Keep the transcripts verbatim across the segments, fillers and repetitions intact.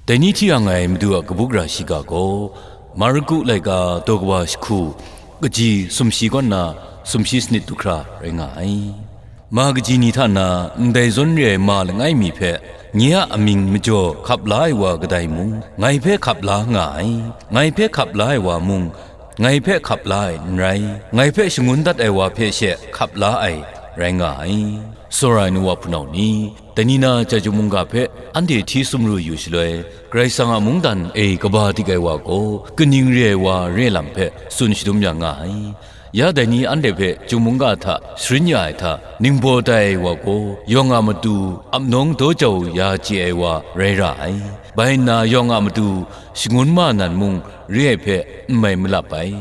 Dai ni hti yang ai Madu a kabu gara shiga gaw, Marku laika daw kaba jahku, kaji sumshi kaw nna sumshi sanit du hkra rai nga ai. Ma kaji ni hta na ndai zawn re ai ma langai mi hpe, nye a amying majaw hkap la ai wa kadai mung, ngai hpe hkap la nga ai. Ngai hpe hkap la ai wa mung, ngai hpe hkap la ai n rai, ngai hpe shangun dat ai wa hpe she hkap la ai rai nga ai. Tsawra ai nu wa hpunau ni, dai ni na Chyeju mungga hpe anhte hti sumru yu shaloi, Karai Kasang a mungdan e kaba dik ai wa gaw, kaning re ai wa re lam hpe tsun shadum ya nga ai. Ya dai ni anhte hpe Chyeju mungga hta sharin ya ai hta, ningbaw tai ai wa gaw, yawng a matu ap nawng daw jau ya chye ai wa rai ra ai. Bai nna yawng a matu shangun ma nan mung re ai hpe n mai malap ai.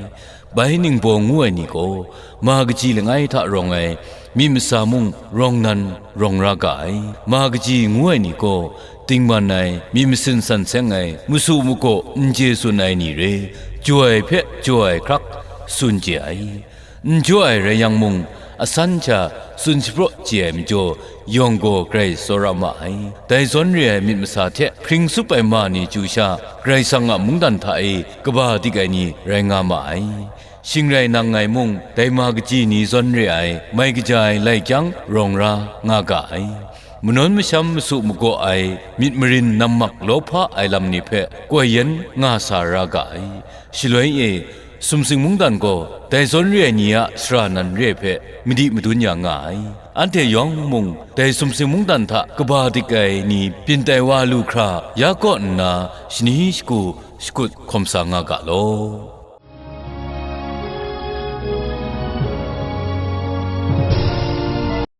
Bai ningbaw ngu ai ni gaw, ma kaji langai hta rawng ai myit masa mung rawng nan rawng ra ga ai. Ma kaji ngu ai ni gaw, dingman ai, myit masin san seng ai, masu magaw n chye tsun ai ni re, jaw ai hpe jaw ai hkrak tsun chye ai. N jaw ai rai yang mung, asan sha tsun shapraw chye ai majaw, yawng gaw grai tsawra ma ai. Dai zawn re ai myit masa hte hpring tsup ai ma ni chyu sha, Karai Kasang a mungdan hta e kaba dik ai ni rai nga ma ai. Shing rai nang ngai mung, dai ma kaji ni zawn re ai, mai kaja ai lai chyang rawng ra nga ga ai. Manawn masham masu magaw ai, myit marin nammak lawhpa ai lam ni hpe koi yen nga sa ra ga ai. Shaloi e, sumsing mungdan gaw dai zawn re ai ni a sara nan re hpe madi madun ya nga ai. Anhte yawng mung dai sumsing mungdan hta kaba dik ai ni byin tai wa lu hkra, ya kaw nna shani shagu shakut hkawm sa nga ga law.